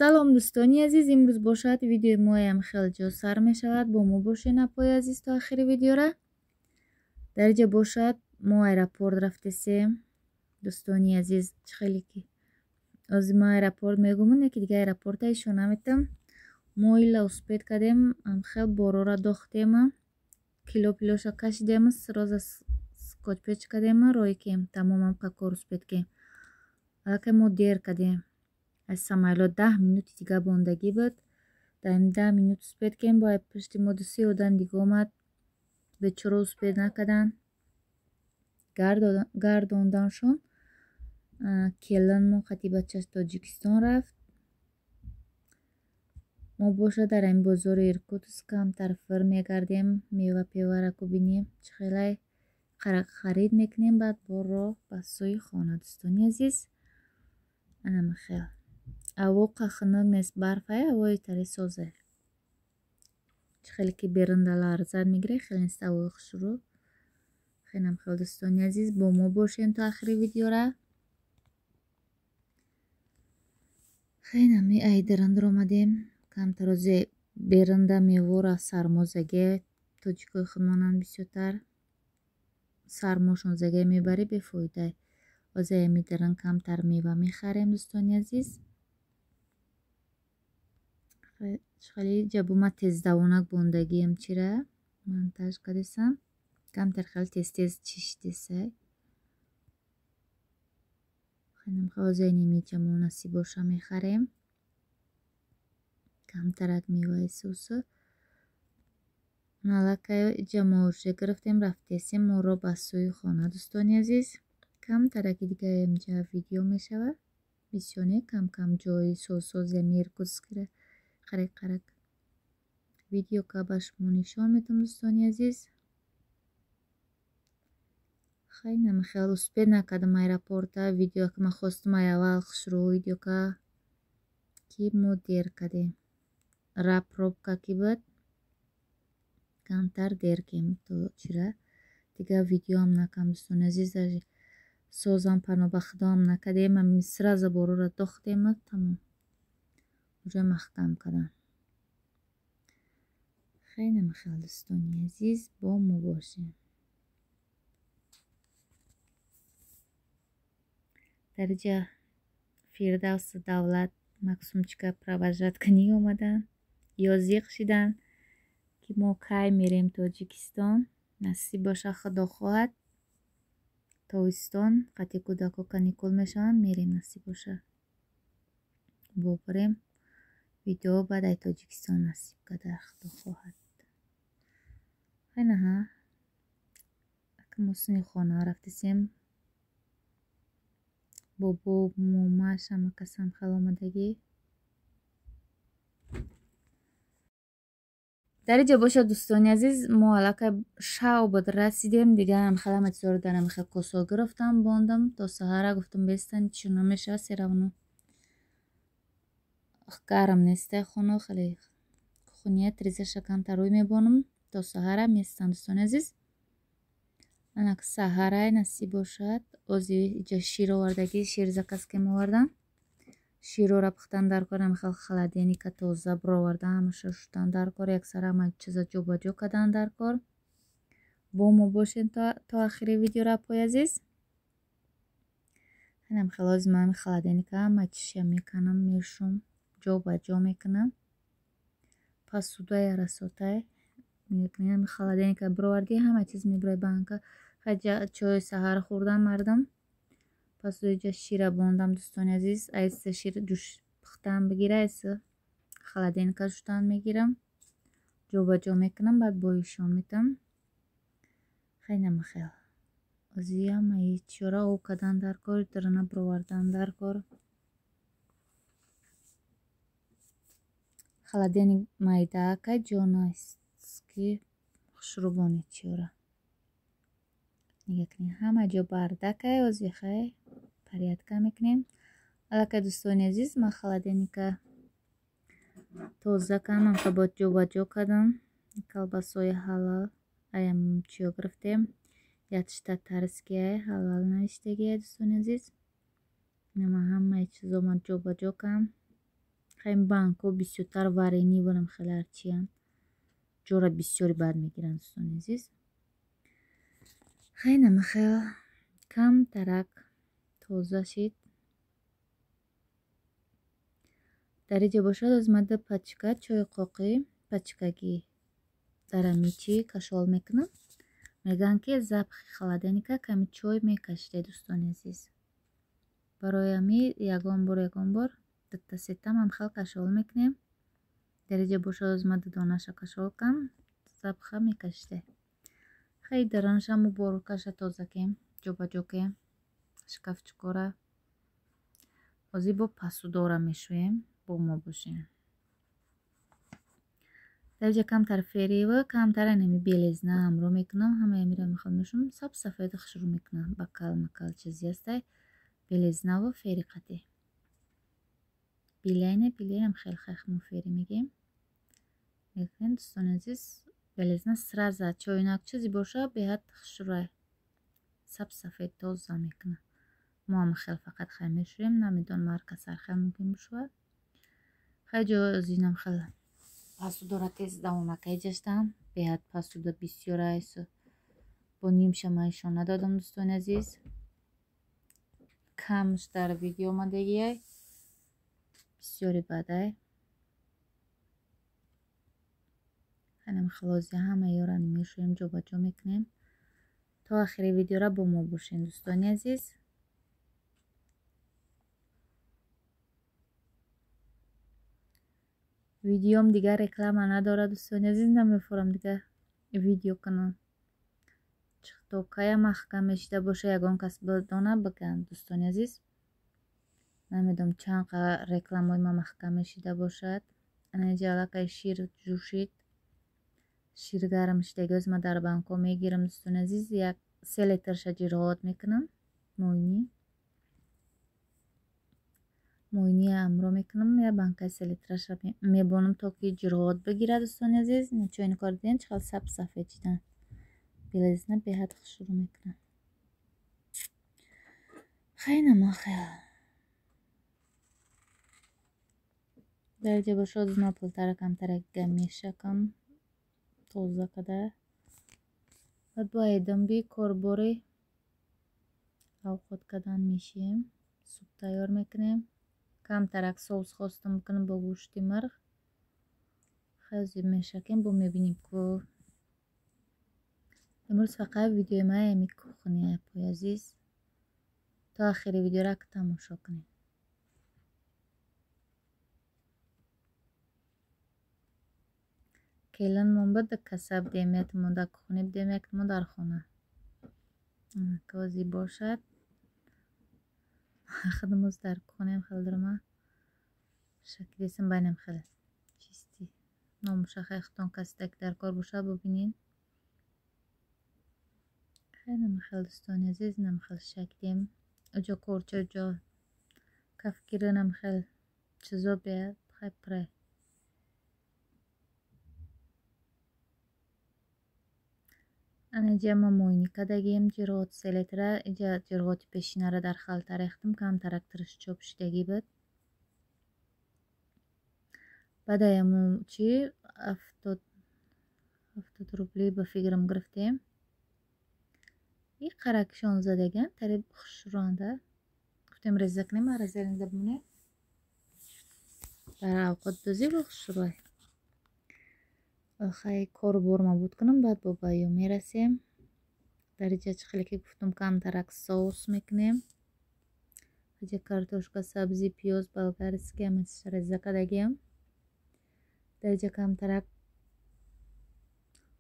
Салом, дӯстони азиз. Имрӯз бошад, видеои моям хеле ҷо сар мешавад. Бо мо бошед, апои азиз, то охири видеора. Дар инҷа бошад, мо аэропорт рафтесем. Дӯстони азиз, чӣ хеле ки ҳозир мо аэропорт мегумон, яки дига аэропорта ишо наметам. Мо ила успеть кардем, хел борора дохтем, кило пилоша кашидем, сразу скотчпеч кардем, роҳи кем тамомам кор успеть кем. Аллакай мо дер кардем. Аз самолёт 10 минути дига мондагӣ буд. Дар ин 10 минут успеть кем, бо пушти мо ду-се одам дига омад. Бечора успеть накарданд. Гардонданшон. Келинмо қати бачаш Тоҷикистон рафт. Мо бошад, дар ҳамин бозори Иркутск камтар фир мегардем, мева певара кубинем, чӣ хелай харид мекунем, баъд борро ба сӯи хона, дӯстони азиз. Анама хел. Ҳаво хунук нест, барфай, ҳавои тари созе. Чӣ хеле ки берунда ларзат мегирад, хеле нест ҳавои хушрӯ. Хелам хел, дӯстони азиз, бо мо бошед то охири видеора. Хеле ай дарандар омадем. Камтар озе берунда мевора сармозаге, тоҷикои худмонанд, бисёртар сармошон заге мебарӣ, бефоида. Озе ами даран камтар мева мехарем, дӯстони азиз. Хеле ҷабу ма тездавонак бондагиам, чира монтаж кардесам. Камтар хеле тез-тез чиштесай. Хелам озе немича мо насиб боша мехарем. Камтарак меваи сусу. Аллакай иҷа мо уже гирифтем, рафтесем моро ба сӯи хона, дӯстони азиз. Камтараки дига инҷа видео мешавад. Бисёр не, кам-кам ҷои созсози ами Иркутскира қарак-қарак видео ка ба шумо нишон медиҳам, дӯстони азиз. Хай, хел успеть накардам аэропорта видео, ки ман хостум ай аввал хушрӯ видео ка, ки мо дер кардем. Ра пробка ки буд, камтар дер кем то чира. Дига видеоам накардам, дӯстони азиз, даже созам пано ба худоам накардем, ами сразу борора дохтем, тамом. Уже маҳкам кардам. Хеле хел, дӯстони азиз, бо мо бошед. Дар инҷа Фирдавсу Давлат Максумчика провожать кунӣ омаданд. Ё зиқ шиданд, ки мо кай мерем Тоҷикистон. Насиб боша, худо хоҳад, тобистон қати кӯдако каникул мешаванд, мерем, насиб боша. Бобарем видео баъд ай Тоҷикистон, насиб када, худо хоҳад. Хайнаҳа, ака мо сини хона рафтесем. Бобо, момаш, ҳама касам хел омадагӣ. Дар инҷа бошад, дӯстони азиз, мо аллакай шав буд расидем, дига хел ҳама чизоро дар ҳамин хел косо гирифтам, бондам то саҳара, гуфтам, бестан чӣ намешавад, всё равно гарм нестай хона, хеле кухния тризаша камтар рӯй мебонам, то саҳара местан, дӯстони азиз. Анак саҳарай, насиб бошад, ози иҷа шир овардагӣ, шир заказ кем овардан. Широра пухтан дар кор, ҳами хел холодильника тоза бировардан, ҳамаша шуштан дар кор, яксара ҳама чиза ҷобаҷо кардан дар кор. Бо мо бошед то охири видеора, апои азиз. Ҳанам хел ози ман ҳами холодильника ҳама чизша меканам, мешум, ҷобаҷо мекунам. Посудаи расотай мекунем, холодильника бировардӣ, ҳама чиз мебурад, банка. Чой саҳар хӯрдан мардам. Пас иҷа шира бондам, дӯстони азиз. Айса шир ҷӯш пухтан бигира, айса холодильника шуштан мегирам. Ҷобаҷо мекунам, баъд бо ишон метам. Хеле хел. Ози ҳамаи чиёра об кардан дар кор, дарана бировардан дар кор. Холодильник майдаака ҷо нест, ки хушрӯбони чиёра. Нигаҳ кунед, ҳама ҷо бардакай, ози хай порядка мекунем. Аллакай, дӯстони азиз, ман холодильника тоза кардам, ҳамка ҷобаҷо кардам. Колбасои ҳалал аям чиё гирифтем. Якш татарския ҳалал навиштагия, дӯстони азиз. Ман ҳамаи чизо ман ҷобаҷо кардам. Хайм банкҳо бисёртар варени варам хеле ҳарчиянд. Ҷора бисёри бад мегиранд, дӯстони азиз. Хай намахел камтарак тоза шид. Дар инҷа бошад аз мада пачка чойи қоқӣ пачкагӣ дар ами чӣ кашол мекунам. Мегӯянд ки запахи холодильника ками чой мекашида, дӯстони азиз. Барои ами ягон бор дутта сета мам хел кашол мекунем. Дар инҷа бошад аз мада донаша кашол кам запаха мекашида. Хай даранаша муборакаша тоза кем, ҷобаҷо кем, шкафчикора. Ҳозир бо пасудора мешӯем, бо мо бошем. Дар инҷа камтар ферива, камтар инами белезна ҳамроҳ мекунам. Ҳамаи амиро мехоҳам мешӯм, саб сафед хушрӯ мекунам. Бакал макал чизи ҳастай. Белезнаву фери қатӣ. Билайне билаям хел хахму фери мегем. Мекунем, дӯстони азиз, белезна сразу чойнак чизи боша беҳад хушрӯй. Саб сафед тоза мекунам. Мо ҳам хел фақат хай мешӯем, намедонам ҳар кас ҳар хел мумкин бошад. Хай ҷо зинам хел пасудора тез давомакай ҷаштам. Беҳад пасуда бисёр айсу. Бо нимша майшон надодам, дӯстони азиз. Камш дар видео омадагиай. Бисёри бадай. Хайнам хилози ҳама ёра мешӯем, ҷобаҷо мекунем. То охири видеора бо мо бошен, дӯстони азиз. Видеом дигар реклама надорад, дӯстони азиз, намефурам дигар видео кунам. То кая маҳкам мешида боша, ягон кас бидона бигӯянд, дӯстони азиз. Намедонам чанд рекламаи ма маҳкам мешида бошад. Ана инҷа аллакай шир ҷӯшид. Шир гарм шидаги оз ма дар банкҳо мегирам, дӯстони азиз. 1-3 литрша ҷирғот мекунам. Мойни амро мекунам, я банкаи 3 литраша мебонам, то ки ҷирғот бигирад, дӯстони азиз. Чойни кор дидем, чӣ хел саб сафед шидан. Белезна беҳад хушрӯ мекунам. Хайнама хел. Дар инҷа бошад ма пултара камтарак мешакам тоза када. Баъд бо айдамби корбори авқот кадан мешием. Суп тайёр мекунем. Камтарак соус хостам бикунам бо гӯшти мирғ. Хай мешакем, бо мебинем ку. Имрӯз фақат видеои ман ами кухни, апои азиз. То охири видеора тамошо кунед. Келин мон буд, каса бидем, якмон дар кухни бидем, якмон дар хона. Кози бошад. Худамоз дар кухнем хел дарма. Шакидесам байнам хел. Чисти. Номуша хай худтон касида ки дар кор бошад бубинед. Хай намхел, дӯстони азиз, намхел шакидем. Уҷо корча, уҷо кафкира намхел чизо беяд, хай пурай. Ана инҷа ма мойни кардагием ҷирғоти 3 литра. Инҷа ҷирғоти пешинара дар халта рехтам, камтарак тиришчоп шидагӣ буд. Баъд аяму чи 70 рубли ба фикрам гирифтем. И қаракишон задагиам, тари хушрӯанда. Гуфтем реза кунем, реза бимонем. Дар авқот дӯзӣ бо хушрӯй. Хай корбор мабуд кунам, баъд бо баё мерасем. Дар инҷа чӣ хеле ки гуфтам, камтарак соус мекунем. Инҷа картошка, сабзӣ, пиёз, болгарский ҳама чизро реза кардагиам. Дар инҷа камтарак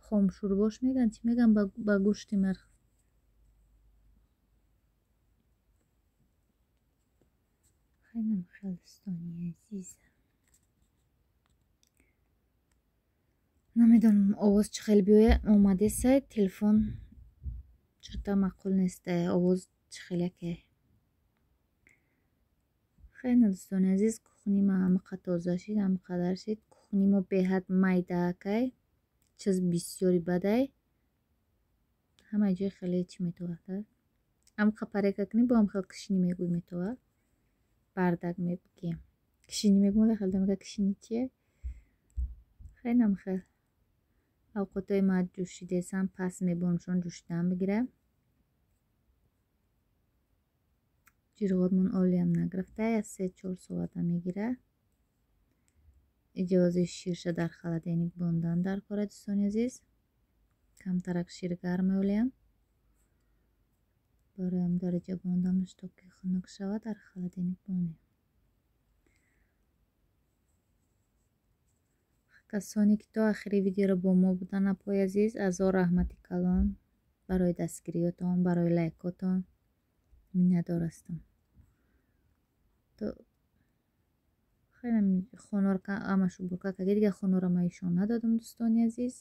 хомшӯрбош мегӯянд, чӣ мегӯянд ба гӯшти мирғ. Хайнам хел, дӯстони азиз. Намедонам овоз чӣ хел биёяд, омадесай телефон чота маъқул нестай, овоз чӣ хел яке. Хайна, дӯстони азиз, кухни ма ҳамақа тоза шид, ҳамақадар шид. Кухни мо беҳад майдаакай, чиз бисёри бадай. Ҳамаи ҷой хеле чӣ метовад. Ҳамақа парека кунӣ, бо ҳам хел кишини мегӯй метовад. Бардак мебигем. Кишини мегӯм, хел мега, кишини чие? Хелам хел. Авқотҳои ма ҷӯшидесам, пас мебоншон ҷӯшидан бигира. Ҷирғотмон олиам нагирифта, як 3-4 соата мегира. Иҷози ширша дар холодильник бондан дар кора, дӯстони азиз. Камтарак шир гарм меолиям. Бароям дараҷа бондамаш, то ки хунук шавад, дар холодильник бонем. Касоне ки то охири видеоро бо мо буданд, апои азиз, азор раҳмати калон барои дастгириётон, барои лайкотон миннатдор ҳастам. Хеле хонаро ҳамаш уборка карда, дигар хонаро ма ишон надодам, дӯстони азиз.